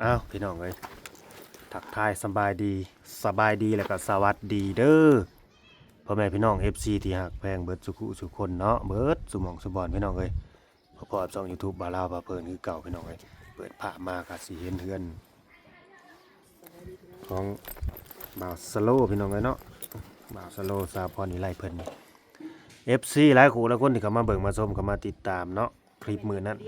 ອ້າວ ພີ່ນ້ອງເອີຍ ທັກທາຍສະບາຍດີ ສະບາຍດີ ແລ້ວກໍສະຫວັດດີເດີ ພໍ່ແມ່ພີ່ນ້ອງ ເອັຟຊີ ທີ່ຮັກແພງເບິດສູ່ຜູ້ສູ່ຄົນເນາະ ເບິດສູ່ໝ່ອງສູ່ບ່ອນ ພີ່ນ້ອງເອີຍ. ພໍ້ກັບຊ່ອງ YouTube ບ່າວລາວພາເພີນຄືເກົ່າ ພີ່ນ້ອງເອີຍ. ເປີດພາບມາກໍຊິເຫັນເຮືອນຂອງບ່າວສະໂລ ພີ່ນ້ອງເອີຍເນາະ ບ່າວສະໂລ ສາວພອນວິໄລເພິ່ນ. ເອັຟຊີ ຫຼາຍຄູ່ຫຼາຍຄົນທີ່ເຂົ້າມາເບິ່ງມາຊົມ ເຂົ້າມາຕິດຕາມເນາະ ຄລິບມື້ນັ້ນ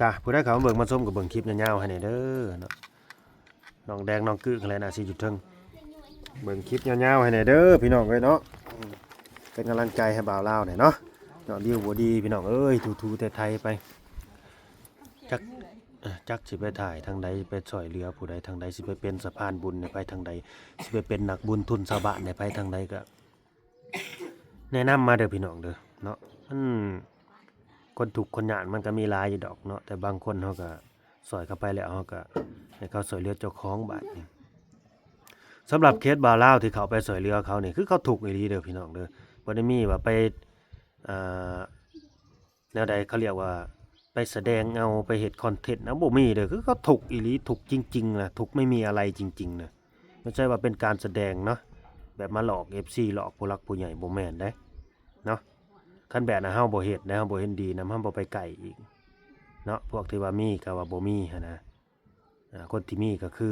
ກະຜູ້ໃດເຂົ້າມາເບິ່ງມາຊົມກໍເບິ່ງຄລິບຍາວໆໃຫ້ແດ່ເດີເນາະ. ນ້ອງແດງນ້ອງກຶກຫັ້ນແຫຼະ ໜ້າຊິຢູ່ເທິງ ເບິ່ງຄລິບຍາວໆໃຫ້ແດ່ເດີພີ່ນ້ອງເອີຍເນາະ. ເປັນກຳລັງໃຈໃຫ້ບ່າວລາວແດ່ເນາະ. ຍອດວິວບໍ່ດີພີ່ນ້ອງເອີຍ ຖູໆໄຖໆໄປ ຈັກ ຈັກຊິໄປຖ່າຍທາງໃດ ໄປຊ່ອຍເຫຼືອຜູ້ໃດທາງໃດ ຊິໄປເປັນສະພານບຸນໃຫ້ໃຜທາງໃດ ຊິໄປເປັນນັກບຸນທຶນຊາວບ້ານໃຫ້ໃຜທາງໃດ ກະ ແນະນຳມາເດີພີ່ນ້ອງເດີເນາະ. ມັນ ຄົນທຸກຄົນຍາກມັນກໍມີຫຼາຍຢູ່ດອກເນາະ ແຕ່ບາງຄົນເຮົາກໍຊ່ອຍເຂົາໄປແລ້ວ ເຮົາກໍໃຫ້ເຂົາຊ່ອຍເຫຼືອເຈົ້າຂອງບາດນີ້. ສຳລັບເຂດບ່າວລາວທີ່ເຂົ້າໄປຊ່ອຍເຫຼືອເຂົານີ້ ຄືເຂົາທຸກອີ່ຫຼີເດີພີ່ນ້ອງເດີ ບໍ່ໄດ້ມີວ່າໄປ ອ່າ ແນວໃດ ເຂົາລຽກວ່າໄປສະແດງເອົາ ໄປເຮັດຄອນເທັນເອົາ ບໍ່ມີເດີ ຄືເຂົາທຸກອີ່ຫຼີ ທຸກຈິງໆນະ ທຸກໄມ່ມີອະໄລຈິງໆນະ. ບໍ່ໃຊ່ວ່າເປັນການສະແດງເນາະ ແບບມາຫຼອກເອັຟຊີ ຫຼອກຜູ້ຫຼັກຜູ້ໃຫຍ່ ບໍ່ແມ່ນເດ້ເນາະ. ຄັນແບບນັ້ນເຮົາບໍ່ເຮັດເດ້ ເຮົາບໍ່ເຫັນດີນຳ ເຮົາບໍ່ໄປໃກ້ອີກເນາະ. ພວກທີ່ວ່າມີກໍວ່າບໍ່ມີຫັ້ນນະ ອ່າ ຄົນທີ່ມີກໍຄື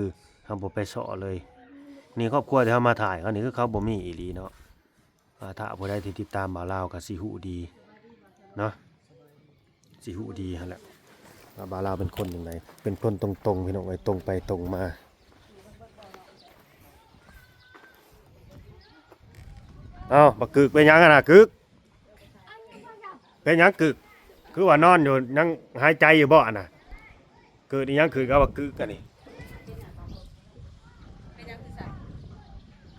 ເຮົາບໍ່ໄປເຊາະເລີຍ. ນີ້ຄອບຄົວທີ່ເຮົາມາຖ່າຍເຂົານີ້ ຄືເຂົາບໍ່ມີອີ່ຫຼີເນາະ. ອ່າ ຖ້າຜູ້ໃດທີ່ຕິດຕາມບ່າວລາວກໍຊິຮູ້ດີເນາະ ຊິຮູ້ດີຫັ້ນແຫຼະ ວ່າບ່າວລາວເປັນຄົນຈັ່ງໃດ ເປັນຄົນຕົງໆ ພີ່ນ້ອງເອີຍ ຕົງໄປຕົງມາ. ເອົ້າ ບັກກຶກ ເປັນຫຍັງຫັ້ນນະ ກຶກ? ເປັນຫຍັງກຶກ? ຄືວ່ານອນຢູ່ ຍັງຫາຍໃຈຢູ່ບໍ່ຫັ້ນນະ? ເກີດອີ່ຫຍັງຂຶ້ນກັບວ່າກຶກອັນນີ້?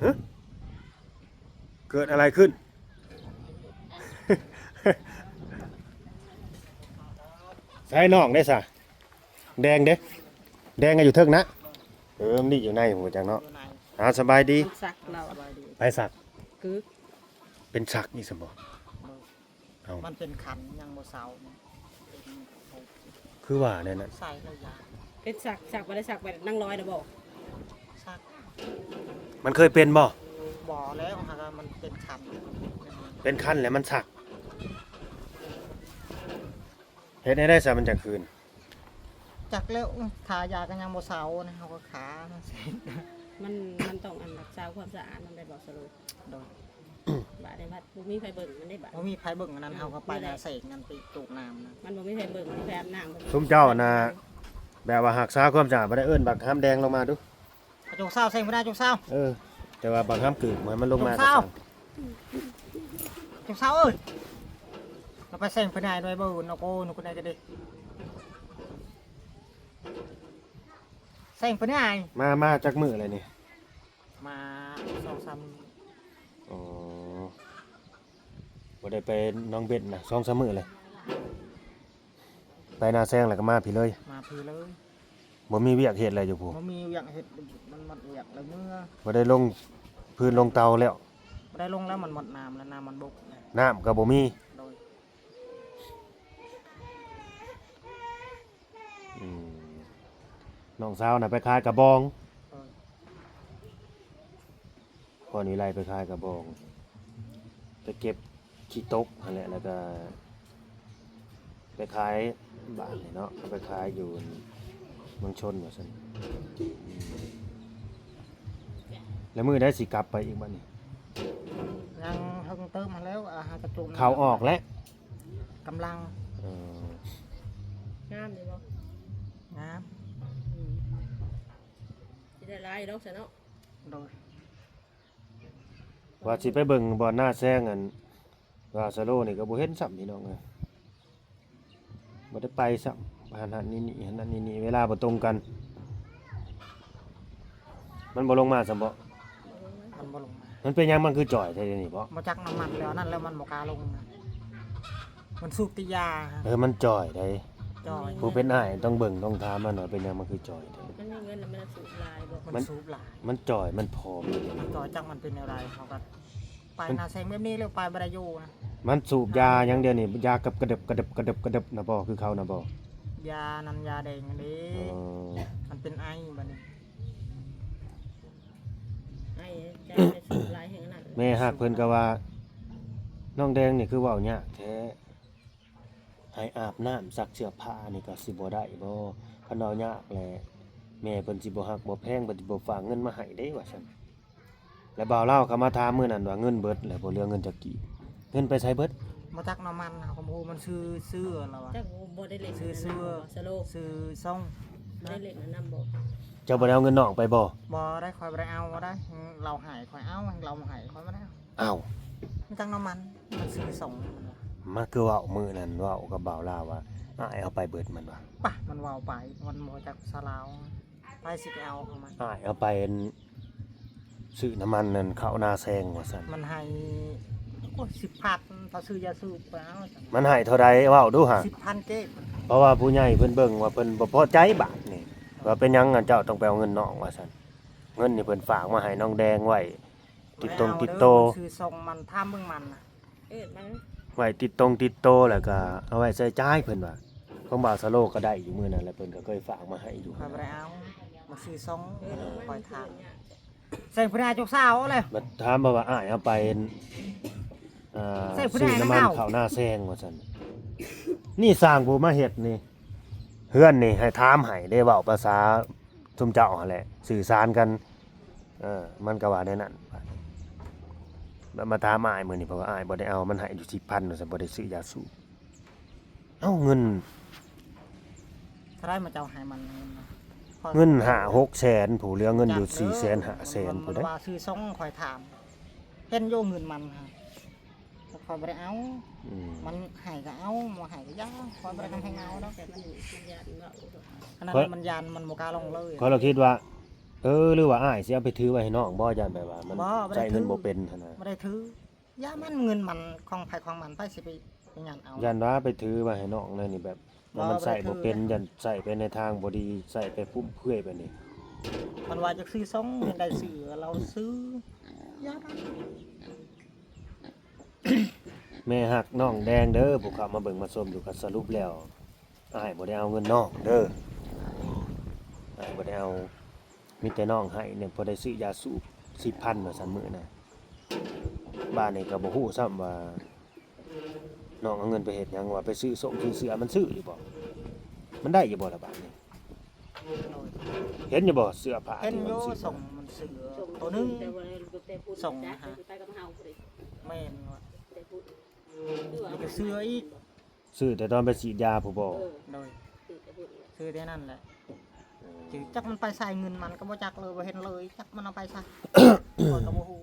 ຮະ? ເກີດອະໄລຂຶ້ນ? ໃສນ້ອງເດ້ຊະ? ແດງເດ້? ແດງກໍຢູ່ເທິງນະ? ເອີ ມັນນີ້ຢູ່ໃນພຸ້ນຈັກເນາະ. ອ້າວ ສະບາຍດີ. ມັນສັກລາວ. ໃຜສັກ? ກຶກ. ເປັນສັກອີກຊັ້ນບໍ່? ເອົ້າ ມັນເປັນຄັນຍັງບໍ່ເຊົາ. ຄືວ່າແນວນັ້ນ ໃສ່ແລ້ວຢາກ ເປັນສັກ ສັກບໍ່ໄດ້ສັກແບບນາງລອຍນະບໍ່? ສັກ. ມັນເຄີຍເປັນບໍ່? ບໍ່ແລ້ວ ຫາກວ່າມັນເປັນຄັນ ເປັນຄັນແລ້ວມັນສັກ. ເຮັດແນວໃດຊະມັນຈັ່ງຄືນ? ຈັກແລ້ວ ໂອ້ຍ ຂາຢາກໍຍັງບໍ່ເຊົານະ ເຮົາກໍຂາມັນເສຍ. ມັນ ມັນຕ້ອງອັນ ຮັກສາຄວາມສະອາດນຳໄດ້ບໍ່ສະໂລ? ໂດຍ. ບາດນີ້ບັດບໍ່ມີໃຜເບິ່ງມັນໄດ້ບາດ ບໍ່ມີໃຜເບິ່ງອັນນັ້ນ ເຮົາກໍໄປນາແສງນັ້ນໄປຕູກນ້ຳນະ ມັນບໍ່ມີໃຜເບິ່ງ ບໍ່ມີໃຜອາບນ້ຳ. ຊຸມເຈົ້ານະ ແບບວ່າຮັກສາຄວາມສະອາດບໍ່ໄດ້ ເອີ້ນບັກຫຳແດງລົງມາດູ. ຈົກຊາວ ແສງບໍ່ໄດ້ ຈົກຊາວ. ເອີ ແຕ່ວ່າບັກຫຳກຶກ ໃຫ້ມັນລົງມາ ຈົກຊາວ ກໍຊ່າງ. ຈົກຊາວເອີຍ ລາວໄປແສງເພິ່ນໃຫ້ດ້ວຍເບິ່ງນະໂກ ນະໂກໄດ້ກໍດີ. ແສງເພິ່ນໃຫ້ ມາ ມາຈັກມື້ແລ້ວນີ້? ມາສອງສາມມື້. ອໍ ບໍ່ໄດ້ໄປໜອງເບັນນະ ສອງສາມມື້ແລ້ວ. ໄປນາແຊງແລ້ວກໍມາພີ້ເລີຍ? ມາພີ້ເລີຍ. ບໍ່ມີວຽກເຮັດແລ້ວຢູ່ພຸ້ນ? ບໍ່ມີວຽກເຮັດ ມັນໝົດວຽກແລ້ວເມືອ. ບໍ່ໄດ້ລົງຟືນລົງເຕົາແລ້ວ? ບໍ່ໄດ້ລົງແລ້ວ ມັນໝົດນ້ຳແລ້ວ ນ້ຳມັນບົກແລ້ວ. ນ້ຳກໍບໍ່ມີ? ໂດຍ. ອືມ ນ້ອງສາວນະໄປຂາຍກະບອງ. ເອີ ພອນວິໄລໄປຂາຍກະບອງ ໄປເກັບຂີ້ຕົກຫັ້ນແຫຼະ ແລ້ວກະໄປຂາຍບ້ານນີ້ເນາະ ໄປຂາຍຢູ່ເມືອງຊົນວ່າຊັ້ນ. ແລ້ວມື້ໃດຊິກັບໄປອີກບັດນີ້? ຍັງເຖິງເຕີມຫັ້ນແລ້ວ ອາ ຫາກະຈຸ ເຂົ້າອອກແລ້ວ ກຳລັງ. ເອີ ງາມຢູ່ບໍ່? ງາມ. ອືມ ຊິໄດ້ຫຼາຍຢູ່ດອກຊະເນາະ. ໂດຍ. ວ່າຊິໄປເບິ່ງບ່ອນນາແຊງ ອັນວ່າສະໂລນີ້ກໍບໍ່ເຫັນຊ້ຳ ພີ່ນ້ອງເອີຍ ບໍ່ໄດ້ໄປຊ້ຳ. ຫັ້ນໆ ນີ້ໆ ຫັ້ນໆ ນີ້ໆ ເວລາບໍ່ຕົງກັນ. ມັນບໍ່ລົງມາຊ້ຳບໍ? ມັນບໍ່ລົງມາ. ມັນເປັນຫຍັງມັນຄືຈ່ອຍແທ້ດຽວນີ້ບໍ? ບໍ່ຈັກນ້ຳມັນແລ້ວ ອັນນັ້ນແລ້ວມັນບໍ່ກ້າລົງ. ມັນສູບແຕ່ຢາ. ເອີ ມັນຈ່ອຍໃດ໋. ຈ່ອຍ. ຜູ້ເປັນອ້າຍຕ້ອງເບິ່ງຕ້ອງຖາມມັນວ່າເປັນຫຍັງມັນຄືຈ່ອຍແທ້. ມັນມີເງິນແລ້ວມັນສູບຫຼາຍບໍ? ມັນ ມັນສູບຫຼາຍ. ມັນຈ່ອຍ ມັນຜອມຢູ່ດຽວນີ້. ມັນຈ່ອຍ ຈັກມັນເປັນແນວໃດ ເຮົາກໍໄປນາແຊງແບບນີ້ແລ້ວໄປບໍ່ໄດ້ຢູ່ນະ. ມັນສູບຢາຫຍັງດຽວນີ້ ຢາກັບກະເດິບ ກະເດິບ ກະເດິບ ກະເດິບນະບໍ? ຄືເຂົານະບໍ? ບໍ່ ຢານັ້ນຢາແດງຫັ້ນເດ້ ອໍ ມັນເປັນໄອບັດນີ້ ໄອ ແມ່ຮັກເພິ່ນກໍວ່າ ນ້ອງແດງນີ້ຄືເວົ້າຍາກແທ້ ໃຫ້ອາບນ້ຳ ຊັກເສື້ອຜ້ານີ້ກໍຊິບໍ່ໄດ້ບໍ່? ຄັນເວົ້າຍາກແລ້ວ ແມ່ເພິ່ນຊິບໍ່ຮັກບໍ່ແພງ ເພິ່ນຊິບໍ່ຝາກເງິນມາໃຫ້ເດ້ ວ່າຊັ້ນ. ແລ້ວບ່າວລາວກໍມາຖາມມື້ນັ້ນວ່າເງິນເບິດແລ້ວ ບໍ່ເຫຼືອເງິນຈັກກີບ ເງິນໄປໃສເບິດ? ບໍ່ຈັກ ນ້ຳມັນເຮົາກໍບໍ່ຮູ້ ມັນຊື່ເສື້ອລາວວ່າ ຈັກ ບໍ່ໄດ້ເຫຼັ້ນ ຊື່ເສື້ອ ສະໂລ ຊື່ຊ່ອງ ບໍ່ໄດ້ເຫຼັ້ນນຳບໍ່? ເຈົ້າບໍ່ໄດ້ເອົາເງິນນ້ອງໄປບໍ່? ບໍ່ໄດ້ ຂ້ອຍບໍ່ໄດ້ເອົາໄດ້ ລາວໃຫ້ຂ້ອຍເອົາ ລາວບໍ່ໃຫ້ຂ້ອຍບໍ່ໄດ້ເອົາ. ອ້າວ ມັນຈັກ ນ້ຳມັນ ມັນຊື່ຊ່ອງ ມັນວ່າ ມັນຄືເວົ້າມື້ນັ້ນ ເວົ້າກັບບ່າວລາວວ່າ ອ້າຍເອົາໄປເບິດ ມັນວ່າ ປະ ມັນເວົ້າໄປ ມັນບໍ່ຈັກສາລາວ ໃຜຊິໄປເອົາຂອງມັນ? ອ້າຍເອົາໄປ ອັນ ຊື້ນ້ຳມັນນັ້ນເຂົ້ານາແຊງວ່າຊັ້ນ ມັນໃຫ້ ໂອ້ຍ ສິບພັນ ຖ້າຊື້ຢາສູບໄປເອົາ ມັນໃຫ້ເທົ່າໃດ ເວົ້າດູຫາ ສິບພັນກີບ ເພາະວ່າຜູ້ໃຫຍ່ເພິ່ນເບິ່ງວ່າເພິ່ນບໍ່ພໍໃຈບາດນີ້ ວ່າເປັນຫຍັງອັນເຈົ້າຕ້ອງໄປເອົາເງິນນ້ອງວ່າຊັ້ນ ເງິນນີ້ເພິ່ນຝາກມາໃຫ້ນ້ອງແດງໄວ້ ຕິດຕົງຕິດໂຕ ບໍ່ໄດ້ເອົາເດີ ມັນຊື່ຊ່ອງ ມັນຖາມເບິ່ງມັນນະ ເອີ ມັນ ໄວ້ຕິດຕົງຕິດໂຕ ແລ້ວກໍເອົາໄວ້ໃຊ້ຈ່າຍ ເພິ່ນວ່າ ຂອງບ່າວສະໂລກໍໄດ້ຢູ່ມື້ນັ້ນ ແລ້ວເພິ່ນກໍເຄີຍຝາກມາໃຫ້ຢູ່ ຂ້ອຍບໍ່ໄດ້ເອົາ ມັນຊື່ຊ່ອງ ຂ້ອຍຖາມ ໃສ່ຜູ້ໃດ ເຈົ້າສາວເອົາແລ້ວ ບັດຖາມມາວ່າ ອ້າຍເອົາໄປ ເອີ ໃສ່ຜູ້ໃດ ຊື້ນ້ຳມັນ ນະ ເຂົ້ານາແຊງວ່າຊັ້ນ ນີ້ຊ່າງຜູ້ມາເຮັດນີ້ ເຮືອນນີ້ໃຫ້ຖາມໃຫ້ເດ້ ເວົ້າພາສາຊຸມເຈົ້າຫັ້ນແຫຼະ ສື່ສານກັນ ເອີ ມັນກໍວ່າແນວນັ້ນ ແລ້ວມາຖາມອ້າຍມື້ນີ້ ເພາະວ່າອ້າຍບໍ່ໄດ້ເອົາ ມັນໃຫ້ຢູ່ສິບພັນ ວ່າຊັ້ນ ບໍ່ໄດ້ຊື້ຢາສູບ ເອົ້າ ເງິນ ເທົ່າໃດ ມາເຈົ້າໃຫ້ມັນ ເງິນນະ ເງິນຫ້າຫົກແສນ ຜູ້ເຫຼືອເງິນຢູ່ສີ່ແສນຫ້າແສນ ຜູ້ໃດ ວ່າຊື່ຊ່ອງ ຂ້ອຍຖາມ ເຫັນຢູ່ເງິນມັນຫະ ຂ້ອຍບໍ່ໄດ້ເອົາ ອືມ ມັນໃຫ້ກໍເອົາ ບໍ່ໃຫ້ກໍຢ່າ ຂ້ອຍບໍ່ໄດ້ນຳໃຜເອົາດອກ ອັນນັ້ນມັນຢ້ານ ມັນບໍ່ກ້າລົງເລີຍ ຂ້ອຍລະຄິດວ່າ ເອີ ຫຼືວ່າອ້າຍຊິເອົາໄປຖືໄວ້ໃຫ້ນ້ອງບໍ່ ຢ້ານແບບວ່າມັນ ບໍ່ ບໍ່ໄດ້ ໃຊ້ເງິນບໍ່ເປັນຫັ້ນນະ ບໍ່ໄດ້ຖື ຢ່າມັນ ເງິນມັນຂອງໃຜຂອງມັນ ໃຜຊິໄປ ໄປຫຍັງເອົາ ຢ້ານວ່າໄປຖືໄວ້ໃຫ້ນ້ອງແນວນີ້ ແບບ ບໍ່ ມັນໃຊ້ບໍ່ເປັນ ບໍ່ໄດ້ຖື ຢ້ານໃຊ້ໄປໃນທາງບໍ່ດີ ໃຊ້ໄປຟຸມເຟືອຍແບບນີ້ ມັນວ່າຈະຊື້ຊ່ອງ ຢາກໄດ້ຊື້ ລາວຊື້ ຢ່າມັນ ແມ່ຮັກນ້ອງແດງເດີ ຜູ້ເຂົ້າມາເບິ່ງມາຊົມຢູ່ ກໍສະຫຼຸບແລ້ວ ອ້າຍບໍ່ໄດ້ເອົາເງິນນ້ອງເດີ ອ້າຍບໍ່ໄດ້ເອົາ ມີແຕ່ນ້ອງໃຫ້ນີ້ ພໍໄດ້ຊື້ຢາສູບສິບພັນວ່າຊັ້ນ ມື້ນະ ບາດນີ້ກໍບໍ່ຮູ້ຊ້ຳວ່າ ນ້ອງເອົາເງິນໄປເຮັດຫຍັງ ວ່າໄປຊື້ສົ້ງຊື້ເສື້ອ ມັນຊື້ຢູ່ບໍ່? ມັນໄດ້ຢູ່ບໍ່ລະບາດນີ້? ໂດຍ ເຫັນຢູ່ບໍ່ ເສື້ອຜ້າ ເຫັນຢູ່ ທີ່ມັນຊື້ ສົ້ງມັນຊື້ໂຕໜຶ່ງ ແຕ່ວ່າແຕ່ຜູ້ ສົ່ງ ຈັກ ຫາ ໄປກັບເຮົາຜູ້ໃດ ແມ່ນວ່າ ແຕ່ຜູ້ ແລ້ວກໍເສື້ອອີກ ຊື້ແຕ່ຕອນໄປສີດຢາພຸ້ນບໍ່? ໂດຍ ຊື້ແຕ່ນັ້ນແຫຼະ ເອີ ຈັກມັນໄປໃສ ເງິນມັນກໍບໍ່ຈັກເລີຍ ບໍ່ເຫັນເລີຍ ຈັກມັນເອົາໄປໃສ ຂ້ອຍກໍບໍ່ຮູ້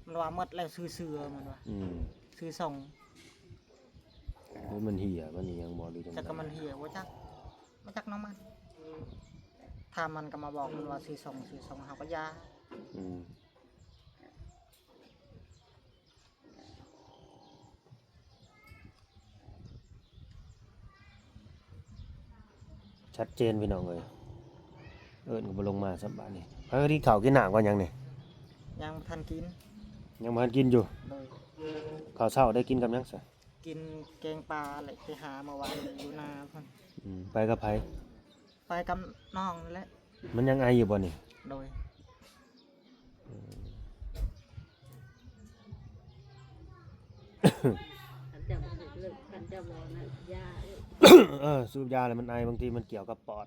ມັນວ່າໝົດແລ້ວ ຊື້ເສື້ອ ມັນວ່າ ອືມ ຊື້ຊ່ອງ ຫຼືມັນເຫ່ຍ ມັນອີ່ຫຍັງບໍ່ ຫຼືຈັ່ງໃດ ຈັກກໍມັນເຫ່ຍ ບໍ່ຈັກ ບໍ່ຈັກນຳມັນ ຖ້າມັນກໍມາບອກ ມັນວ່າຊື້ຊ່ອງ ຊື້ຊ່ອງ ເຮົາກໍຢ່າ ອືມ. ຊັດເຈນພີ່ນ້ອງເອີຍ ເອີ້ນກໍບໍ່ລົງມາຊ້ຳບາດນີ້ ພາກັນກິນເຂົ້າກິນນ້ຳກ່ອນຫຍັງນີ້ ຍັງບໍ່ທັນກິນ ຍັງບໍ່ທັນກິນຢູ່ ໂດຍ ເຂົ້າເຊົ້າໄດ້ກິນກັບຫຍັງຊະ? ກິນແກງປາແຫຼະ ໄປຫາເມື່ອວານຢູ່ນາພຸ້ນ ອືມ ໄປກັບໃຜ? ໄປກັບນ້ອງນັ້ນແຫຼະ ມັນຍັງໄອຢູ່ບໍ່ນີ້? ໂດຍ ອືມ ຄັນເຈົ້າບໍ່ເລີກ ຄັນເຈົ້າບໍ່ນັ້ນ ຢາເອີຍ ເອີ ສູບຢາແລ້ວມັນໄອ ບາງທີມັນກ່ຽວກັບປອດ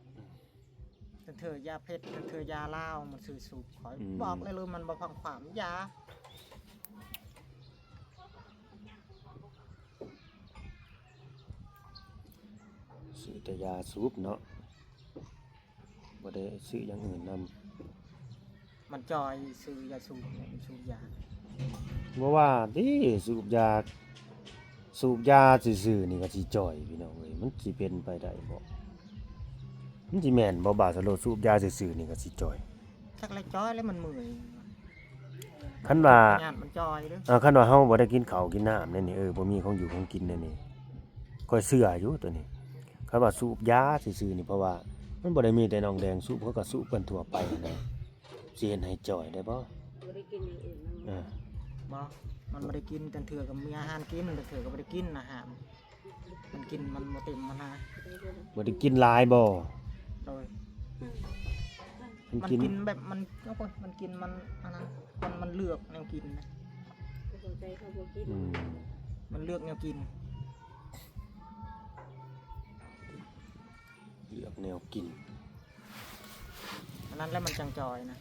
ເທື່ອຢາເພັດ ເທື່ອຢາລາວ ມັນຊື້ສູບ ຂ້ອຍ ອືມ ບອກເລີຍ ມັນບໍ່ຟັງຄວາມ ຢາ ຊື້ແຕ່ຢາສູບເນາະ ບໍ່ໄດ້ຊື້ຢ່າງອື່ນນຳ ມັນຈ່ອຍ ຊື້ຢາສູບ ສູບຢາ ບໍ່ວ່າຕິ ສູບຢາ ສູບຢາຊື່ໆນີ້ກໍຊິຈ່ອຍ ພີ່ນ້ອງເອີຍ ມັນຊິເປັນໄປໄດ້ບໍ່? ມັນຊິແມ່ນບໍ່ ບ່າວສະໂລດ ສູບຢາຊື່ໆນີ້ກໍຊິຈ່ອຍ? ຈັກແລ້ວ ຈ່ອຍແລ້ວ ມັນເມື່ອຍ ຄັນວ່າ ຍາດມັນຈ່ອຍເດີ ເອີ ຄັນວ່າເຮົາບໍ່ໄດ້ກິນເຂົ້າກິນນ້ຳແນວນີ້ ເອີ ບໍ່ມີຂອງຢູ່ຂອງກິນແນວນີ້ ຂ້ອຍເຊື່ອຢູ່ໂຕນີ້ ຄັນວ່າສູບຢາຊື່ໆນີ້ ເພາະວ່າມັນບໍ່ໄດ້ມີແຕ່ນ້ອງແດງສູບ ເຂົາກໍສູບກັນທົ່ວໄປຫັ້ນນະ ຊິເຮັດໃຫ້ຈ່ອຍໄດ້ບໍ່? ບໍ່ໄດ້ກິນຢ່າງອື່ນນຳ ເອີ ບໍ່ ມັນບໍ່ໄດ້ກິນ ຈັ່ງເທື່ອກໍມີອາຫານກິນ ຈັ່ງເທື່ອກໍບໍ່ໄດ້ກິນອາຫານ ມັນກິນມັນບໍ່ເຕັມຫັ້ນນະ. ບໍ່ໄດ້ກິນຫຼາຍບໍ່? ໂດຍ. ມັນ ມັນກິນ ກິນແບບມັນ ໂອ້ຍ ມັນກິນມັນອັນນັ້ນ ມັນ ມັນເລືອກແນວກິນນະ. ບໍ່ສົນໃຈເຂົາບໍ່ກິນ. ອືມ ມັນເລືອກແນວກິນ. ເລືອກແນວກິນ ອັນນັ້ນແຫຼະມັນຈັ່ງຈ່ອຍນະ.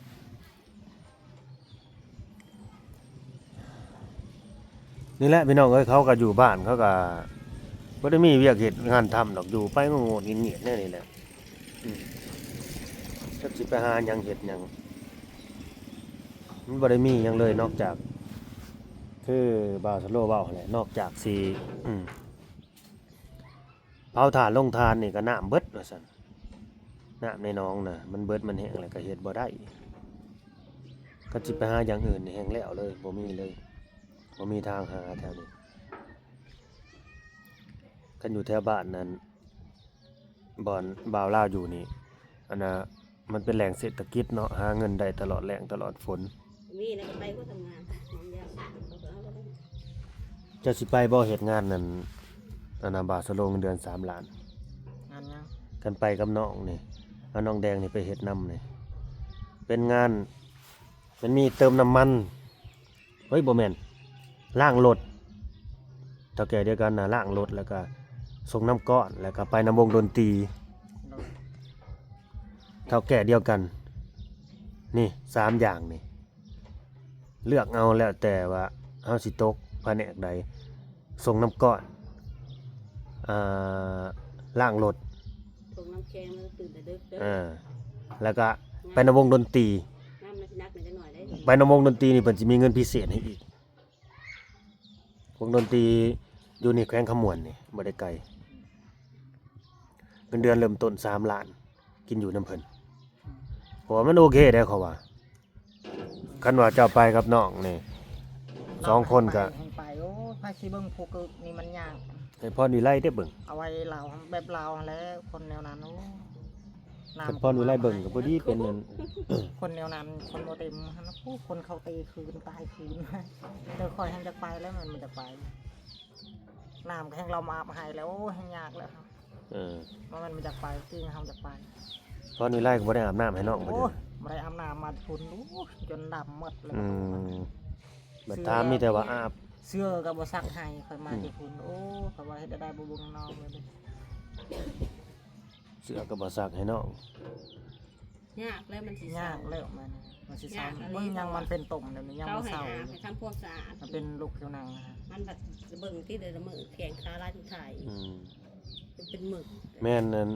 ນີ້ແຫຼະພີ່ນ້ອງເອີຍ ເຂົາກໍຢູ່ບ້ານ ເຂົາກໍບໍ່ໄດ້ມີວຽກເຮັດງານທຳດອກ ຢູ່ໄປໂງ່ໆງຽດໆແນວນີ້ແຫຼະ. ອືມ ຈັກຊິໄປຫາຫຍັງເຮັດຫຍັງ ມັນບໍ່ໄດ້ມີຫຍັງເລີຍ ນອກຈາກ ຄືບ່າວສະໂລເວົ້າຫັ້ນແຫຼະ ນອກຈາກຊິ ອືມ ເຜົາຖ່ານລົງຖ່ານນີ້ກໍນ້ຳເບິດວ່າຊັ້ນ. ນ້ຳໃນໜອງນະ ມັນເບິດມັນແຫ້ງແລ້ວກໍເຮັດບໍ່ໄດ້. ຄັນຊິໄປຫາຢ່າງອື່ນນີ້ແຫ້ງແລ້ວເລີຍ ບໍ່ມີເລີຍ ບໍ່ມີທາງຫາແຖວນີ້. ຄັນຢູ່ແຖວບ້ານນັ້ນ ບ່ອນບ່າວລາວຢູ່ນີ້ ອັນນ່າ ມັນເປັນແຫຼ່ງເສດຖະກິດເນາະ ຫາເງິນໄດ້ຕະຫຼອດແລ້ງຕະຫຼອດຝົນ. ມີແລ້ວກໍໄປບໍ່ທຳງານ ເຈົ້າຊິໄປບໍ່ເຮັດງານນັ້ນ ອັນນ່າ ບ່າວສະໂລ ເງິນເດືອນສາມລ້ານ. ງານຫຍັງ? ຄັນໄປກັບນ້ອງນີ້ ເອົານ້ອງແດງນີ້ໄປເຮັດນຳນີ້ ເປັນງານ ມັນມີເຕີມນ້ຳມັນ ເຮີ້ຍ ບໍ່ແມ່ນ ລ້າງລົດ ເຖົ້າແກ່ດຽວກັນນະ ລ້າງລົດ ແລ້ວກະສົ່ງນ້ຳກ້ອນ ແລ້ວກະໄປນຳວົງດົນຕີ ໂດຍ ເຖົ້າແກ່ດຽວກັນ. ນີ້ສາມຢ່າງນີ້ ເລືອກເອົາແລ້ວແຕ່ວ່າເຮົາຊິຕົກພະແນກໃດ ສົ່ງນ້ຳກ້ອນ ອ່າ ລ້າງລົດ ສົ່ງນ້ຳແຂງ ແລ້ວຕື່ນແຕ່ດຶກເດີ ອ່າ ແລ້ວກະໄປນຳວົງດົນຕີ ນ້ຳໜັກໆໜ້ອຍຈັກໜ້ອຍໄດ້ ໄປນຳວົງດົນຕີນີ້ເພິ່ນຊິມີເງິນພິເສດໃຫ້ອີກ. ວົງດົນຕີຢູ່ໃນແຂວງຄຳມ່ວນນີ້ ບໍ່ໄດ້ໄກ ເງິນເດືອນເລີ່ມຕົ້ນສາມລ້ານ ກິນຢູ່ນຳເພິ່ນ ເພາະວ່າມັນໂອເຄເດ້ ເຂົາວ່າ. ຄັນວ່າເຈົ້າໄປກັບນ້ອງນີ້ ສອງຄົນກະ ແມ່ນໄປ ໂອ້ຍ ໃຜຊິເບິ່ງຜູ້ກຶກນີ້ ມັນຍາກ. ໃຫ້ພອນວິໄລເດ້ເບິ່ງ ເອົາໄວ້ລາວ ແບບລາວຫັ້ນແຫຼະ ຄົນແນວນັ້ນ ໂອ້ ຄັນພອນວິໄລເບິ່ງກໍພໍດີເປັນນັ້ນ ຄົນແນວນັ້ນ ຄົນບໍ່ເຕັມຫັ້ນນະ ໂອ້ ຄົນເຂົາຕີຄືນຕາຍຄືນ. ແຕ່ຂ້ອຍແຮ່ງຢາກໄປແລ້ວ ມັນບໍ່ຢາກໄປ ນ້ຳກໍແຮ່ງລາວມາອາບໃຫ້ແລ້ວ ໂອ້ ແຮ່ງຍາກແລ້ວ. ເອີ ວ່າມັນບໍ່ຢາກໄປ ທີ່ເຮົາຢາກໄປ. ພອນວິໄລກໍບໍ່ໄດ້ອາບນ້ຳໃຫ້ນ້ອງເພິ່ນ ໂອ້ຍ ບໍ່ໄດ້ອາບນ້ຳມາພຸ້ນ ໂອ້ຍ ຈົນດຳໝົດແລ້ວ. ອືມ ບັດຖາມມີແຕ່ວ່າອາບ ເສື້ອກໍບໍ່ຊັກໃຫ້ ຂ້ອຍມາແຕ່ພຸ້ນ ໂອ້ ຂ້ອຍວ່າເຮັດແນວໃດບໍ່ເບິ່ງນ້ອງເລີຍ ເສື້ອກໍບໍ່ຊັກໃຫ້ນ້ອງ. ຍາກແລ້ວ ມັນຊິເຊົາ ຍາກແລ້ວ ມັນ ມັນຊິເຊົາ ຍາກອີ່ຫຼີ ເບິ່ງຫຍັງ ເພາະວ່າມັນເປັນຕົມແລ້ວນີ້ ຍັງບໍ່ເຊົາ ເຂົາໃຫ້ອາບ ໃຫ້ທຳຄວາມສະອາດ ມັນເປັນໂລກຜິວໜັງນະ ມັນບັດເບິ່ງຕິ ແຕ່ລະມື້ແຂ້ງຂາລາຍສຸດທ້າຍ ອືມ ເປັນ ເປັນໝຶກ. ແມ່ນ ອັນ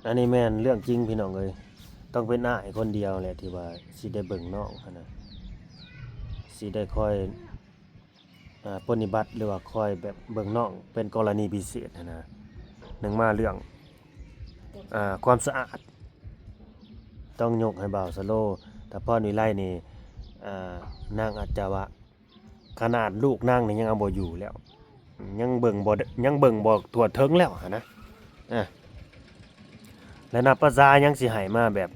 ອັນນີ້ແມ່ນເລື່ອງຈິງພີ່ນ້ອງເອີຍ ຕ້ອງເປັນອ້າຍຄົນດຽວແຫຼະທີ່ວ່າຊິໄດ້ເບິ່ງນ້ອງຫັ້ນນະ ຊິໄດ້ຄອຍ ອ່າ ປະຕິບັດ ຫຼືວ່າຄອຍແບບເບິ່ງນ້ອງເປັນກໍລະນີພິເສດຫັ້ນນະ. ໜຶ່ງມາເລື່ອງ ອ່າ ຄວາມສະອາດ ຕ້ອງຍົກໃຫ້ບ່າວສະໂລ ຕາພອນວິໄລນີ້ ອ່າ ນາງອາດຈະວ່າ ຂະໜາດລູກນາງນີ້ຍັງເອົາບໍ່ຢູ່ແລ້ວ ຍັງເບິ່ງບໍ່ ຍັງເບິ່ງບໍ່ທົ່ວເຖິງແລ້ວຫັ້ນນະ. ອ່າ ແລະ ນັບປະຊາຍັງຊິໃຫ້ມາແບບ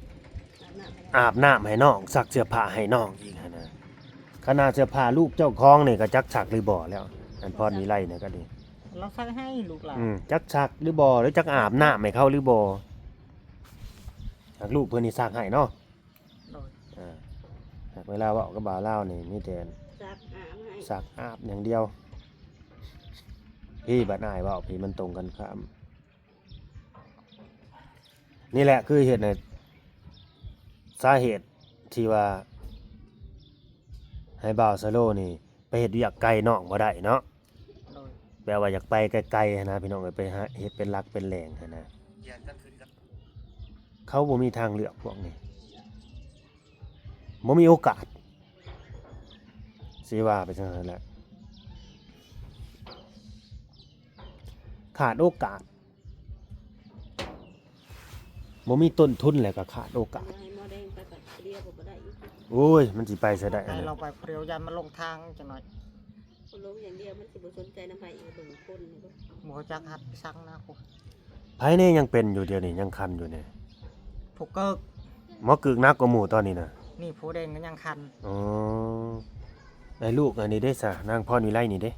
ອາບນ້ຳໃຫ້ນ້ອງ ຊັກເສື້ອຜ້າໃຫ້ນ້ອງອີກຫັ້ນນະ. ຂະໜາດເສື້ອຜ້າລູກເຈົ້າຂອງນີ້ກໍຈັກຊັກຫຼືບໍ່ແລ້ວ ອັນພອນວິໄລນີ້ກໍດີ ລາວຊັກໃຫ້ລູກຫຼານ ອືມ ຈັກຊັກຫຼືບໍ່ ຫຼືຈັກອາບນ້ຳໃຫ້ເຂົາຫຼືບໍ່ ຫາກລູກເພິ່ນນີ້ຊັກໃຫ້ເນາະ. ໂດຍ ອ່າ ຫາກເວລາເວົ້າກັບບ່າວລາວນີ້ມີແຕ່ຊັກອາບໃຫ້ ຊັກອາບຢ່າງດຽວ. ພີ້ ບັດອ້າຍເວົ້າພີ້ ມັນຕົງກັນຂ້າມ. ນີ້ແຫຼະຄືເຮັດໃຫ້ ສາເຫດທີ່ວ່າໃຫ້ບ່າວສະໂລນີ້ໄປເຮັດວຽກໄກນ້ອງບໍ່ໄດ້ເນາະ. ໂດຍ ແບບວ່າຢາກໄປໄກໆຫັ້ນນະ ພີ່ນ້ອງເອີຍ ໄປຫາເຮັດເປັນຫຼັກເປັນແຫຼ່ງຫັ້ນນະ. ເຂົາບໍ່ມີທາງເລືອກພວກນີ້ ບໍ່ມີໂອກາດ ຊິວ່າໄປຈັ່ງຊັ້ນແຫຼະ ຂາດໂອກາດ ບໍ່ມີຕົ້ນທຶນແລ້ວກໍຂາດໂອກາດ. ໂອ້ຍ ມັນຊິໄປໃສໄດ້ ໄປ ອັນນັ້ນ ລາວໄປຜູ້ດຽວ ຢ້ານມັນຫຼົງທາງຈັກໜ້ອຍ. ຄົນລົງຢ່າງດຽວ ມັນຊິບໍ່ສົນໃຈນຳໃຜອີກ ເບິ່ງຄົນນີ້ບໍ່ ບໍ່ຮູ້ຈັກຮັບສັ່ງນະ. ຜູ້ ໃຜແດ່ຍັງເປັນຢູ່ດຽວນີ້ ຍັງຄັນຢູ່ນີ້? ຜູ້ເກີກ ໝໍກຶກໜັກກວ່າໝູ່ຕອນນີ້ນະ. ນີ້ຜູ້ແດງກໍຍັງຄັນ. ອໍ ໄອ້ລູກອັນນີ້ເດ້ຊະ ນາງພອນວິໄລນີ້ເດ້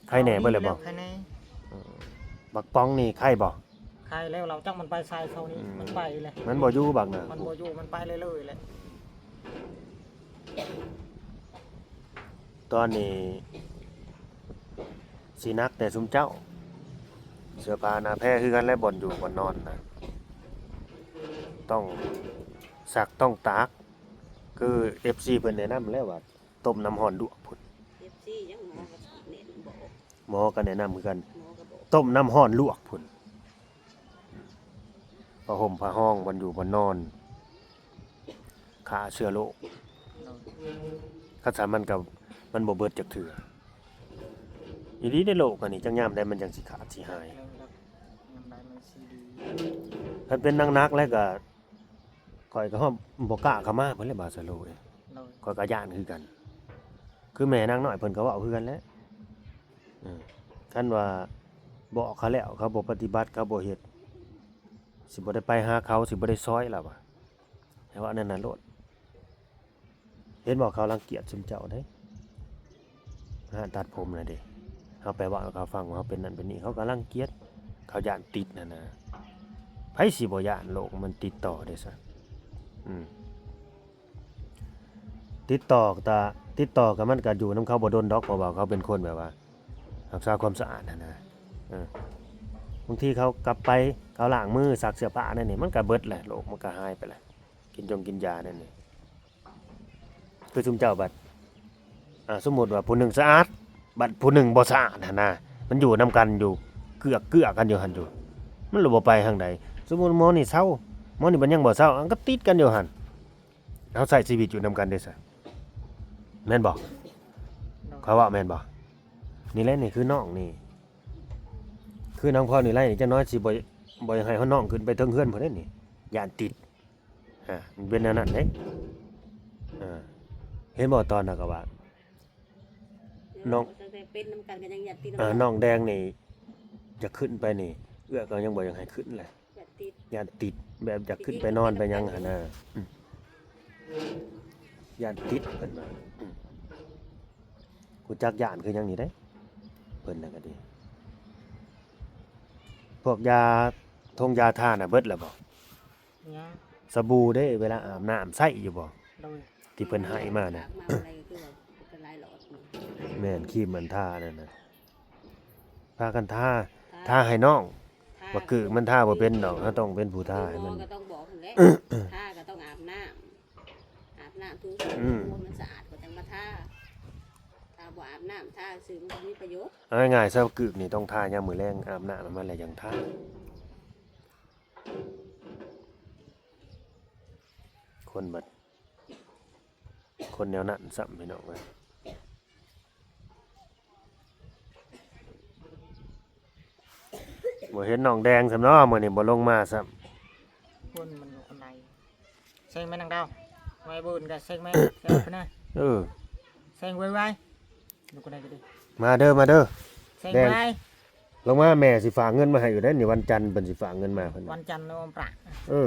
ໄຄແດ່ເບິດແລ້ວບໍ່? ໄຄແດ່. ອໍ ບັກປອງນີ້ໄຄບໍ່? ໄຄແລ້ວ ລາວຈັກມັນໄປໃສເຊົ້ານີ້ ອືມ ມັນໄປແລ້ວ ມັນບໍ່ຢູ່ບັກນະ ມັນບໍ່ຢູ່ ມັນໄປເລື້ອຍໆແຫຼະ. ຕອນນີ້ຊິໜັກແຕ່ຊຸມເຈົ້າ ເສື້ອຜ້າໜ້າແພຄືກັນແຫຼະ ບ່ອນຢູ່ບ່ອນນອນນະ ຕ້ອງຊັກຕ້ອງຕາກ ຄືເອັຟຊີເພິ່ນແນະນຳແລ້ວວ່າ ຕົ້ມນ້ຳຮ້ອນລວກພຸ້ນ ເອັຟຊີ ຍັງໝໍກໍແນະນຳ ໝໍກໍແນະນຳຄືກັນ ໝໍກໍບອກ ຕົ້ມນ້ຳຮ້ອນລວກພຸ້ນ ຜ້າຫົ່ມຜ້າຮອງ ບ່ອນຢູ່ບ່ອນນອນ ຂ້າເຊື້ອໂລກ ໂດຍ ຄັນຊັ້ນມັນກໍ ມັນບໍ່ເບິດຈັກເທື່ອ ອີ່ຫຼີໃນໂລກອັນນີ້ ຈັກຍາມໃດມັນຈັ່ງຊິຂາດຊິຫາຍ ຍາມໃດມັນຊິດີ ຄັນເປັນໜັກໆແລ້ວກໍ ຂ້ອຍກໍຮອດບໍ່ກ້າເຂົ້າມາພຸ້ນແຫຼະ ບາສະໂລເອີຍ ໂດຍ ຂ້ອຍກໍຢ້ານຄືກັນ ຄືແມ່ນາງນ້ອຍເພິ່ນກໍເວົ້າຄືກັນແຫຼະ ເອີ ຄັນວ່າບອກເຂົາແລ້ວ ເຂົາບໍ່ປະຕິບັດ ເຂົາບໍ່ເຮັດ ຊິບໍ່ໄດ້ໄປຫາເຂົາ ຊິບໍ່ໄດ້ຊ່ອຍລາວວ່າ ໃຫ້ເວົ້າແນວນັ້ນໂລດ ເຫັນບໍ່ ເຂົາລັງກຽດຊຸມເຈົ້າເດ້ ຮ້ານຕັດຜົມນະເດ້ ເຮົາໄປເວົ້າໃຫ້ເຂົາຟັງວ່າເຮົາເປັນນັ້ນເປັນນີ້ ເຂົາກໍລັງກຽດ ເຂົາຢ້ານຕິດຫັ້ນນະ ໃຜຊິບໍ່ຢ້ານ ໂລກມັນຕິດຕໍ່ເດ້ຊະ ອືມ ຕິດຕໍ່ກະ ຕິດຕໍ່ກະ ມັນກະຢູ່ນຳເຂົາບໍ່ດົນດອກ ເພາະວ່າເຂົາເປັນຄົນແບບວ່າຮັກສາຄວາມສະອາດຫັ້ນນະ ເອີ ບາງທີເຂົາກັບໄປ ເຂົາລ້າງມື ຊັກເສື້ອຜ້າແນວນີ້ ມັນກະເບິດແຫຼະ ໂລກມັນກະຫາຍໄປແຫຼະ ກິນຢົງກິນຢາແນວນີ້ ຄືຊຸມເຈົ້າບັດ ອ່າ ສົມມຸດວ່າຜູ້ໜຶ່ງສະອາດ ບັດຜູ້ໜຶ່ງບໍ່ສະອາດຫັ້ນນະ ມັນຢູ່ນຳກັນຢູ່ ເກືອກເກືອກັນຢູ່ຫັ້ນຢູ່ ມັນລະບໍ່ໄປທາງໃດ ສົມມຸດໝໍນີ້ເຊົາ ໝໍນີ້ບັດຍັງບໍ່ເຊົາ ມັນກໍຕິດກັນຢູ່ຫັ້ນ ເຮົາໃຊ້ຊີວິດຢູ່ນຳກັນເດ້ຊະ ແມ່ນບໍ່? ຂ້ອຍເວົ້າແມ່ນບໍ່? ນີ້ແຫຼະ ນີ້ຄືນ້ອງນີ້ ຄືນາງພອນນີ້ແຫຼະ ຈັກໜ້ອຍຊິບໍ່ ບໍ່ຢາກໃຫ້ເຮົານ້ອງຂຶ້ນໄປເທິງເຮືອນພຸ້ນເດ້ນີ້ ຢ້ານຕິດ ຮະ ມັນເປັນແນວນັ້ນເດ້ ເອີ ເຫັນບໍ່ ຕອນນັ້ນກໍວ່າ ນ້ອງ ຕັ້ງແຕ່ເປັນນຳກັນກໍຍັງຢ້ານຕິດ ເອີ ນ້ອງແດງນີ້ຢາກຂຶ້ນໄປນີ້ ເອື້ອຍກໍຍັງບໍ່ຢາກໃຫ້ຂຶ້ນແຫຼະ ຢ້ານຕິດ ຢ້ານຕິດ ແບບຢາກຂຶ້ນໄປນອນໄປຫຍັງຫັ້ນນະ ອືມ ຢ້ານຕິດເພິ່ນວ່າ ອືມ ຮູ້ຈັກຢ້ານຄືຫຍັງນີ້ເດ້ ເພິ່ນນະກໍດີ ພວກຢາ ທົ່ງຢາທານະເບິດແລ້ວບໍ່? ຍັງ ສະບູເດ້ ເວລາອາບນ້ຳໃຊ້ຢູ່ບໍ່? ໂດຍ ທີ່ເພິ່ນໃຫ້ມານະ ອາບນ້ຳອະໄລຄືວ່າເປັນຫຼາຍຫຼອດ ແມ່ນ ຄຣີມມັນທານັ້ນນະ ພາກັນທາ ທາ ທາໃຫ້ນ້ອງ ທາ ບັກກຶກມັນທາບໍ່ເປັນດອກ ເຮົາຕ້ອງເປັນຜູ້ທາໃຫ້ມັນ ໝໍກໍຕ້ອງບອກຫັ້ນແຫຼະ ທາກໍຕ້ອງອາບນ້ຳ ອາບນ້ຳ ອືມ ຖືສະບູໃຫ້ມັນສະອາດກ່ອນຈັ່ງມາທາ ຖ້າບໍ່ອາບນ້ຳ ທາຊື່ມັນບໍ່ມີປະໂຫຍດ ເອົາງ່າຍໆຊະ ບັກກຶກນີ້ຕ້ອງທາຍາມມື້ແລງ ອາບນ້ຳໃຫ້ມັນແລ້ວຈັ່ງທາ ຄົນບັດ ຄົນແນວນັ້ນຊ້ຳ ພີ່ນ້ອງເອີຍ ບໍ່ເຫັນນ້ອງແດງຊ້ຳເນາະ ມື້ນີ້ບໍ່ລົງມາຊ້ຳ ຄົນມັນຢູ່ຂ້າງໃນ ເຊັງແມ່ນນາງດາວ ໄວບຸນກໍເຊັງແມ່ນ ເຊັງພຸ້ນນະ ເອີ ເຊັງໄວໆ ຢູ່ກັນໄດ້ກໍດີ ມາເດີ ມາເດີ ເຊັງ ແດງ ໄວ ລົງມາ ແມ່ຊິຝາກເງິນມາໃຫ້ຢູ່ເດ້ ນີ້ວັນຈັນເພິ່ນຊິຝາກເງິນມາເພິ່ນ ວັນຈັນເນາະ ປະ ເອີ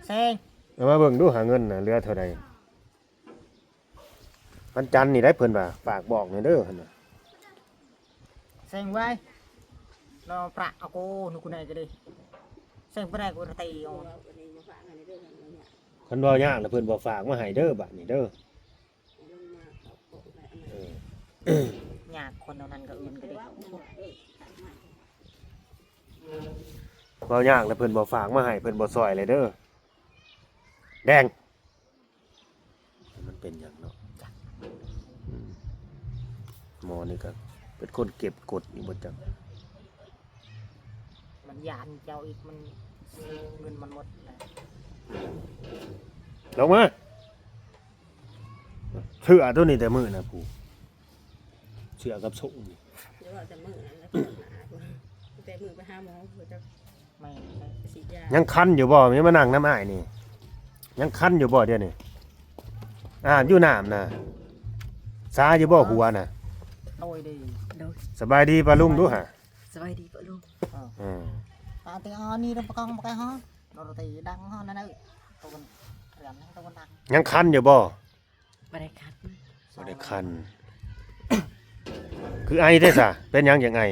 ເຊັງ ເອົາມາເບິ່ງດູຫາເງິນນະ ເຫຼືອເທົ່າໃດ ວັນຈັນນີ້ໄດ້ເພິ່ນວ່າ ຝາກບອກແດ່ເດີເພິ່ນວ່າ ເຊັງໄວ ລາວປະເອົາໂກ ນຸກໄນກະດີ ເຊັງປະໄດ້ໂກຕະຕີອອກ ຄັນເວົ້າຍາກລະເພິ່ນບໍ່ຝາກມາໃຫ້ເດີ ບາດນີ້ເດີ ເອີ ຍາກຄົນເຫຼົ່ານັ້ນກໍອື່ນກໍດີ ເວົ້າຍາກລະເພິ່ນບໍ່ຝາກມາໃຫ້ ເພິ່ນບໍ່ຊ່ອຍເລີຍເດີ ແດງ. ມັນເປັນຫຍັງເນາະ ອືມ ໝໍນີ້ກໍເປັນຄົນເກັບກົດອີກບໍ່ຈັກ ມັນຢ້ານເຈົ້າອີກ ມັນ ເງິນມັນໝົດແລ້ວ ລົງມາ ເສື້ອໂຕນີ້ແຕ່ມື້ນະ ຜູ້ ເສື້ອກັບໂສ້ງນີ້ ຢ່າເວົ້າແຕ່ມື້ນັ້ນແຫຼະ ແຕ່ມື້ໄປຫາໝໍພຸ້ນ ຈັກ ແມ່ນ ສີດຢາ ຍັງຄັນຢູ່ບໍ່? ຍັງມານັ່ງນຳອ້າຍນີ້ ຍັງຄັນຢູ່ບໍ່ດຽວນີ້? ອາບຢູ່ນ້ຳນະ ຊາຢູ່ບໍ່ຫົວນະ? ໂດຍ ໂດຍ ໂດຍ ສະບາຍດີປ້າລຸງດູຫາ ສະບາຍດີປ້າລຸງ ເອີ ອືມ ປາເຕອອນນີ້ລະປະກອງປະກອງຮອ ໂດນຕີດັງຮອນະ ຕະວັນ ຕະວັນດັງ ຍັງຄັນຢູ່ບໍ່? ບໍ່ໄດ້ຄັນ ບໍ່ໄດ້ຄັນ ຄືໄອແທ້ສະ ເປັນຫຍັງຈັ່ງໄອ?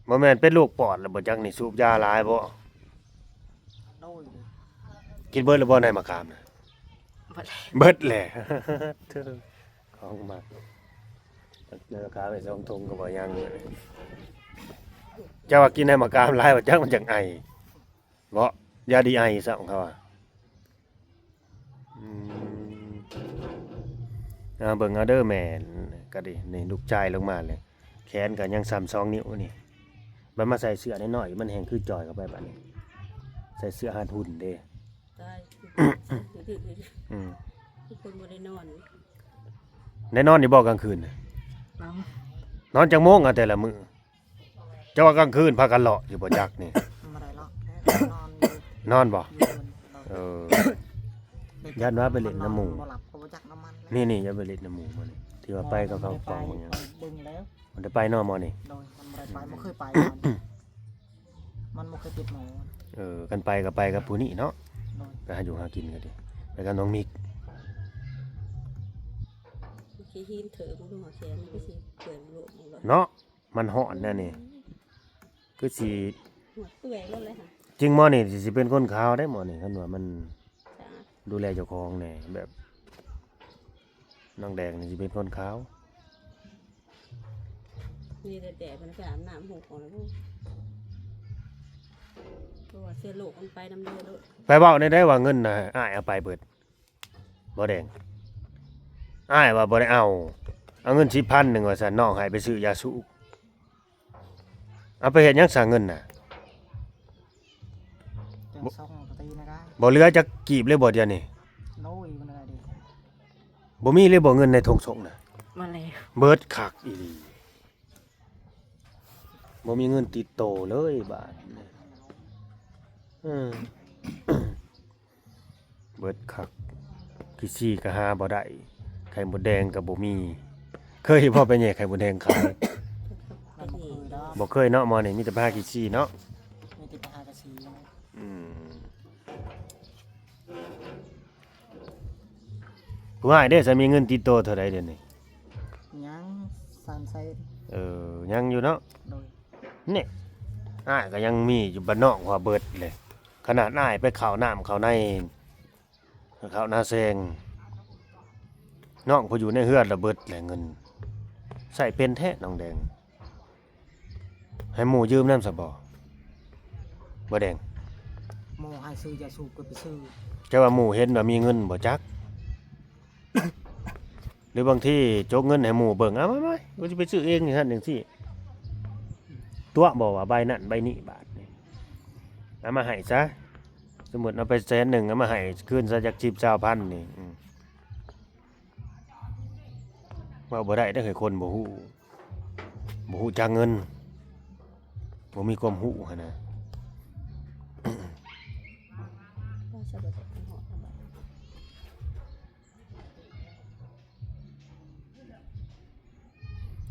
ບໍ່ແມ່ນເປັນໂລກປອດແລ້ວບໍ່ຈັກນີ້ ສູບຢາຫຼາຍບໍ່? ໂດຍ ກິນເບິດແລ້ວບໍ່ ໃນໝາກຂາມນະ? ເບິດແລ້ວ ເບິດແຫຼະ ເທີ ຂອງມັກ ໃນໝາກຂາມໄປສອງຖົງກໍບໍ່ຍັງ. ເຈົ້າວ່າກິນໃນໝາກຂາມຫຼາຍວ່າຈັກມັນຈັ່ງໄອ ເບາະ ຢາດີໄອຊ້ຳ ເຂົາວ່າ. ອືມ ເອົາເບິ່ງເອົາເດີແມ່ ກໍດີ ນີ້ລູກຊາຍລົງມາເລີຍ ແຂນກໍຍັງຊ້ຳສອງນິ້ວນີ້ ບັດມາໃສ່ເສື້ອນ້ອຍໆ ມັນແຮ່ງຄືຈ່ອຍເຂົ້າໄປບາດນີ້ ໃສ່ເສື້ອຮັດຫຸ່ນເດ້ ຕາຍ ອືມ ຄືຄົນບໍ່ໄດ້ນອນ ໄດ້ນອນຢູ່ບໍ່ກາງຄືນນະ? ນອນ ນອນຈັກໂມງອະແຕ່ລະມື້? ເຈົ້າວ່າກາງຄືນພາກັນເລາະຢູ່ບໍ່ຈັກນີ້? ບໍ່ໄດ້ເລາະ ນອນຢູ່ ນອນບໍ່? ຢູ່ເຮືອນ ເອີ ຢ້ານວ່າໄປຫຼິ້ນນຳໝູ່ ບໍ່ຫຼັບກໍບໍ່ຈັກນຳມັນ ນີ້ໆ ຢ້ານໄປຫຼິ້ນນຳໝູ່ມື້ນີ້ ທີ່ວ່າໄປກັບເຂົາ ໄປ ປອງຫຍັງ ໄປເບິ່ງແລ້ວ ມັນໄດ້ໄປເນາະໝໍນີ້ ໂດຍ ມັນບໍ່ໄດ້ໄປ ບໍ່ເຄີຍໄປ ມັນບໍ່ເຄີຍຕິດໝໍ ເອີ ຄັນໄປກໍໄປກັບຜູ້ນີ້ເນາະ ໂດຍ ໄປຫາຢູ່ຫາກິນກໍດີ ໄປກັບນ້ອງມິກ ຂີ້ຫີນເຖີ້ອ ບໍ່ຮູ້ວ່າແຂນມັນຄືຊິເປື່ອຍໂລກ ເນາະ. ມັນຮ້ອນແນວນີ້ ຄືຊິເປື່ອຍແລ້ວແຫຼະ ຈິງໝໍນີ້ຊິເປັນຄົນຂາວໄດ໋ໝໍນີ້ ຄັນວ່າມັນ ສະອາດ ດູແລເຈົ້າຂອງແດ່ ແບບນ້ອງແດງນີ້ຊິເປັນຄົນຂາວ ນີ້ແດດໆ ເພິ່ນໄປອາບນ້ຳຫົກອອກແລ້ວ ເພາະວ່າເຊື້ອໂລກມັນໄປນຳເລືອດໂລດ ໄປເວົ້າແນວໃດວ່າເງິນນະ ອ້າຍເອົາໄປເບິດ. ບໍ່ແດງ ອ້າຍວ່າບໍ່ໄດ້ເອົາ ເອົາເງິນສິບພັນໜຶ່ງວ່າຊັ້ນ ນ້ອງໃຫ້ໄປຊື້ຢາສູບ ເອົາໄປເຮັດຫຍັງຊະເງິນນະ? ບໍ່ເຫຼືອຈັກກີບເລີຍບໍ່ດຽວນີ້? ໂອ້ຍ ບໍ່ມີເລີຍບໍ່ເງິນໃນຖົງສົງນະ? ມາແລ້ວ ເບິດຄັກອີ່ຫຼີ ບໍ່ມີເງິນຕິດໂຕເລີຍບາດນີ້ ເອີ. ເບິດຄັກ ຂີ້ຊີ້ກໍຫາບໍ່ໄດ້ ໄຂ່ມົດແດງກໍບໍ່ມີ ເຄີຍບໍ່ໄປແຍ່ໄຂ່ມົດແດງຂາຍ? ບໍ່ເຄີຍເນາະ ໝໍນີ້ມີແຕ່ໄປຫາຂີ້ຊີ້ເນາະ ມີແຕ່ໄປຫາຂີ້ຊີ້ ອືມ ຜູ້ອ້າຍເດ້ ຊະມີເງິນຕິດໂຕເທົ່າໃດດຽວນີ້? ຍັງສາມແສນ ເອີ ຍັງຢູ່ເນາະ ໂດຍ. ນີ້ ອ້າຍກໍຍັງມີຢູ່ ບາດນ້ອງວ່າເບິດເລີຍ ຂະໜາດອ້າຍໄປເຂົ້ານ້ຳເຂົ້າໃນ ເຂົ້ານາແຊງ ນ້ອງຜູ້ຢູ່ໃນເຮືອນລະເບິດແຫຼະເງິນ ໃຊ້ເປັນແທ້ນ້ອງແດງ ໃຫ້ໝູ່ຢືມນຳຊະບໍ່ ບໍ່ແດງ? ໝໍໃຫ້ຊື້ຢາສູບກໍໄປຊື້ ເຈົ້າວ່າໝູ່ເຫັນວ່າມີເງິນບໍ່ຈັກ? ຫຼືບາງທີຈົກເງິນໃຫ້ໝູ່ເບິ່ງ ເອົາມາໆ ກູຊິໄປຊື້ເອງຈັ່ງຊັ້ນຈັ່ງຊີ້ ຕົວະບໍ່ວ່າໃບນັ້ນໃບນີ້ບາດນີ້ ເອົາມາໃຫ້ຊະ ສົມມຸດເອົາໄປແສນໜຶ່ງ ເອົາມາໃຫ້ຄືນຊະຈັກສິບຊາວພັນນີ້ ອືມ ເວົ້າບໍ່ໄດ້ເດີ້ ເຮີ້ຍ ຄົນບໍ່ຮູ້ ບໍ່ຮູ້ຈັກເງິນ ບໍ່ມີຄວາມຮູ້ຫັ້ນນະ.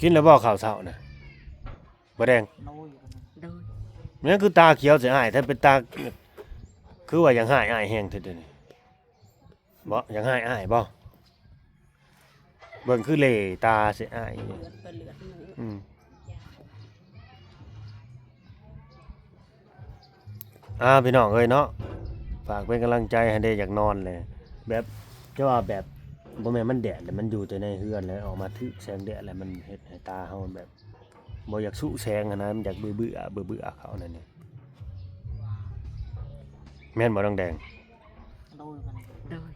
ກິນແລ້ວບໍ່ເຂົ້າເຊົ້ານະ ບໍ່ແດງ? ໂດຍ ໂດຍ ແມ່ນຄືຕາຂຽວໃສ່ອ້າຍແທ້ ເປັນຕາ ຄືວ່າຢາກຮ້າຍອ້າຍແຮງແທ້ດຽວນີ້ ບໍ່ ຢາກຮ້າຍອ້າຍບໍ່? ເບິ່ງຄືເຫຼຕາໃສ່ອ້າຍ ເລືອດເປັນເລືອດໝູ່ ອືມ. ອ່າ ພີ່ນ້ອງເອີຍເນາະ ຝາກເປັນກຳລັງໃຈໃຫ້ເດ້ ຢາກນອນແຫຼະ ແບບ ຈະວ່າແບບ ບໍ່ແມ່ນມັນແດດແຫຼະ ມັນຢູ່ແຕ່ໃນເຮືອນແຫຼະ ອອກມາຖືກແສງແດດແລ້ວ ມັນເຮັດໃຫ້ຕາເຮົາແບບ ບໍ່ຢາກສູ້ແສງຫັ້ນນະ ມັນຢາກເບື່ອໆ ເບື່ອໆ ເຂົານັ້ນນີ້ ແມ່ນບໍ່ນ້ອງແດງ? ໂດຍ ໂດຍ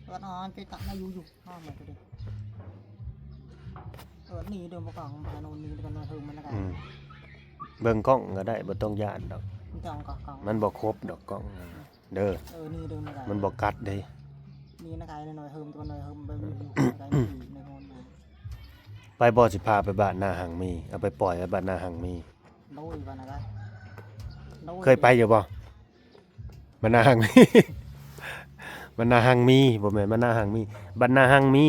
ເອີ ນອນ ເອີ ນອນ ເອີ ນີ້ເດີ ບໍ່ກອງ ພາໂນນນີ້ກັນ ເຮີມັນລະກັນ ອືມ ເບິ່ງກ້ອງກໍໄດ້ ບໍ່ຕ້ອງຢ້ານດອກ ມັນບໍ່ຄົບດອກກ້ອງ ເດີ ເອີ ນີ້ເດີ ມັນບໍ່ກັດເດ້ ນີ້ນະກາຍໜ້ອຍໆ ເຮີມຕົວໜ້ອຍ ເຮີມໄປຢູ່ໃນໂຮນ ໄປບໍ່ ຊິພາໄປບ້ານນາຮັງມີ ເອົາໄປປ່ອຍໄວ້ບ້ານນາຮັງມີ ໂດຍ ບ້ານນາກາຍ ໂດຍ ເຄີຍໄປຢູ່ບໍ່? ບ້ານນາຮັງມີ ບ້ານນາຮັງມີ ບໍ່ແມ່ນບ້ານນາຮັງມີ ບ້ານນາຮັງມີ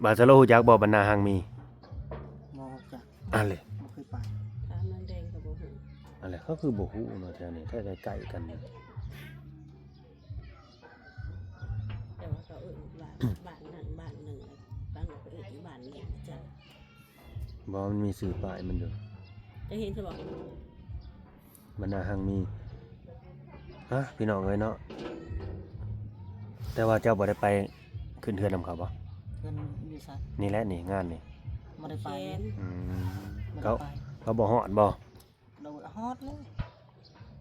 ບາສະໂລຮູ້ຈັກບໍ່ ບ້ານນາຮັງມີ? ບໍ່ຮູ້ຈັກ ອັນເລ ບໍ່ເຄີຍໄປ ຖາມນາງແດງກໍບໍ່ຮູ້ ອັນເລ ເຂົາຄືບໍ່ຮູ້ເນາະ ແຖວນີ້ແທ້ໃກ້ໆ ກັນ ແຕ່ວ່າເຂົາເອີ້ນວ່າ ບ້ານນັ້ນບ້ານໜຶ່ງ ບາງເຂົາເອີ້ນບ້ານນີ້ ບໍ່ ມັນມີຊື່ປ້າຍມັນຢູ່ ຈະເຫັນຊະບໍ່? ມັນໜ້າຮັ່ງມີ ຮະ ພີ່ນ້ອງເອີຍເນາະ. ແຕ່ວ່າເຈົ້າບໍ່ໄດ້ໄປຂຶ້ນເຮືອນນຳເຂົາບໍ່? ເຮືອນຢູ່ໃສ? ນີ້ແຫຼະນີ້ ງານນີ້ ບໍ່ໄດ້ໄປ. ແມ່ນ ອືມ ບໍ່ໄດ້ໄປ. ເຂົາ ເຂົາບໍ່ຮອດບໍ່? ໂດຍ ຮອດເລີຍ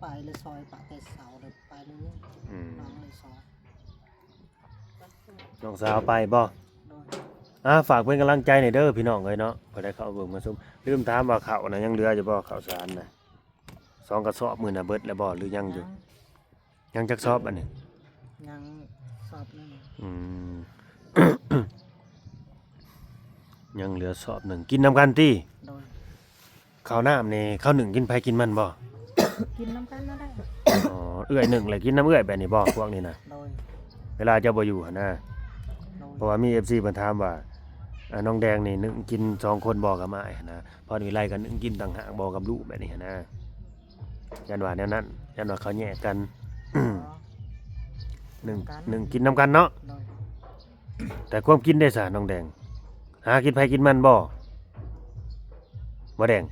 ໄປເລີຍ ຊອຍປະແຕ່ເຊົ້າເລີຍ ໄປເລີຍ. ອືມ ນ້ອງເລີຍຊອຍ ນ້ອງສາວໄປບໍ່? ໂດຍ ອ່າ ຝາກເປັນກຳລັງໃຈແດ່ເດີພີ່ນ້ອງເອີຍເນາະ ຜູ້ໃດເຂົ້າເບິ່ງມາຊົມ. ລືມຖາມວ່າເຂົ້ານະ ຍັງເຫຼືອຢູ່ບໍ່ ເຂົ້າສານນະ? ສອງກະສອບມື້ນະ ເບິດແລ້ວບໍ່ ຫຼືຍັງຢູ່? ຍັງ ຍັງຈັກສອບອັນນີ້? ຍັງສອບໜຶ່ງ. ອືມ ຍັງເຫຼືອສອບໜຶ່ງ ກິນນຳກັນຕິ? ໂດຍ ເຂົ້ານ້ຳນີ້ ເຂົ້າໜຶ້ງກິນໃຜກິນມັນບໍ່? ກິນນຳກັນນັ້ນແຫຼະ. ອໍ ເອື້ອຍໜຶ້ງແຫຼະ ກິນນຳເອື້ອຍແບບນີ້ບໍ່ ພວກນີ້ນະ? ໂດຍ ເວລາເຈົ້າບໍ່ຢູ່ຫັ້ນນະ. ໂດຍ ເພາະວ່າມີເອັຟຊີເພິ່ນຖາມວ່າ ອ່າ ນ້ອງແດງນີ້ໜຶ້ງກິນສອງຄົນບໍ່ກັບອ້າຍຫັ້ນນະ? ພອນວິໄລກໍໜຶ້ງກິນຕ່າງຫາກບໍ່ກັບລູກແບບນີ້ຫັ້ນນະ? ຢ້ານວ່າແນວນັ້ນ ຢ້ານວ່າເຂົາແຍກກັນ. ອໍ ໜຶ້ງ ນຳກັນ ໜຶ້ງກິນນຳກັນເນາະ. ໂດຍ ແຕ່ຄວາມກິນເດ້ຊະ ນ້ອງແດງ ຫາກິນໃຜກິນມັນບໍ່? ບໍ່ແດງ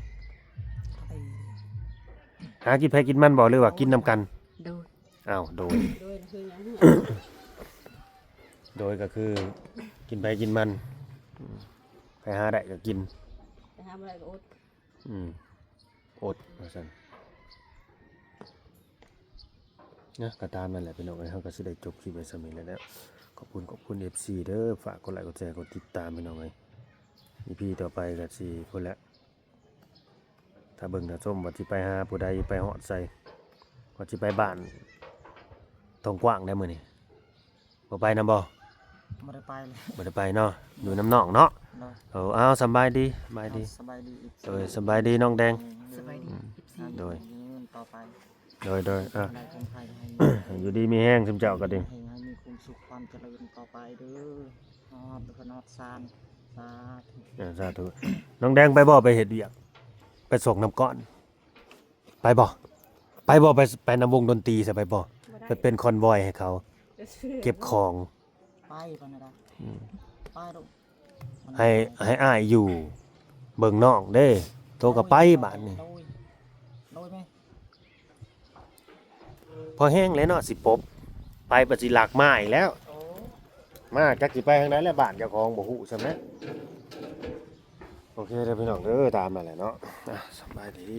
ເອີ ຫາກິນໃຜກິນມັນບໍ່ ຫຼືວ່າກິນນຳກັນ? ໂດຍ ອ້າວ ໂດຍ ໂດຍຄືຫຍັງ? ໂດຍກໍຄືກິນໃຜກິນມັນ ອືມ ໃຜຫາໄດ້ກໍກິນ ໃຜຫາບໍ່ໄດ້ກໍອົດ. ອືມ ອົດວ່າຊັ້ນນະ. ກໍຕາມນັ້ນແຫຼະພີ່ນ້ອງເອີຍ ເຮົາກໍຊິໄດ້ຈົບຄລິບໄວ້ສ່ຳນີ້ແຫຼະເນາະ. ຂອບຄຸນ ຂອບຄຸນເອັຟຊີເດີ ຝາກກົດໄລກົດແຊ ກົດຕິດຕາມພີ່ນ້ອງເອີຍ. ອີພີຕໍ່ໄປກໍຊິພຸ້ນແຫຼະ ຖ້າເບິ່ງຖ້າຊົມວ່າຊິໄປຫາຜູ້ໃດ ໄປຮອດໃສ ວ່າຊິໄປບ້ານທົ່ງກວ້າງໄດ໋ມື້ນີ້. ບໍ່ໄປນຳບໍ່? ບໍ່ໄດ້ໄປເລີຍ ບໍ່ໄດ້ໄປເນາະ ຢູ່ນຳນ້ອງເນາະ. ໂດຍ ເອີ ເອົາ ສຳບາຍດີ ສຳບາຍດີ ເອົາ ສະບາຍດີ ເອີ ເອັຟຊີ ສະບາຍດີນ້ອງແດງ ສະບາຍດີ ເອັຟຊີ ໂດຍ ຢູ່ດີມີແຮງຊຸມເຈົ້າກໍດີ ໃຫ້ມີຄວາມສຸກຄວາມຈະເລີນຕໍ່ໄປເດີ ຮອດເຮືອນຮອດຊານ ສາທຸ ເອີ ສາທຸ. ນ້ອງແດງໄປບໍ່ ໄປເຮັດວຽກ ໄປສົ່ງນ້ຳກ້ອນ ໄປບໍ່ ໄປບໍ່ ໄປ ໄປນຳວົງດົນຕີຊະ ໄປບໍ່? ໄປເປັນຄອນວອຍໃຫ້ເຂົາ ເກັບຂອງ ໄປປານໃດ? ອືມ ໄປໂລດ ໃຫ້ ໃຫ້ອ້າຍຢູ່ເບິ່ງນ້ອງເດ້ ໂຕກໍໄປບາດນີ້ ໂດຍ ໂດຍແມ່ ພໍແຮງແລ້ວເນາະ ຊິປົບ ໄປປະຊິລັກມາອີກແລ້ວ. ໂອ້ ມາຈັກຊິໄປທາງໃດແລ້ວ ບ້ານເຈົ້າຂອງບໍ່ຮູ້ຊ້ຳນະ. ໂອເຄເດີພີ່ນ້ອງເດີ ຕາມນັ້ນແຫຼະເນາະ ອ່າ ສະບາຍດີ.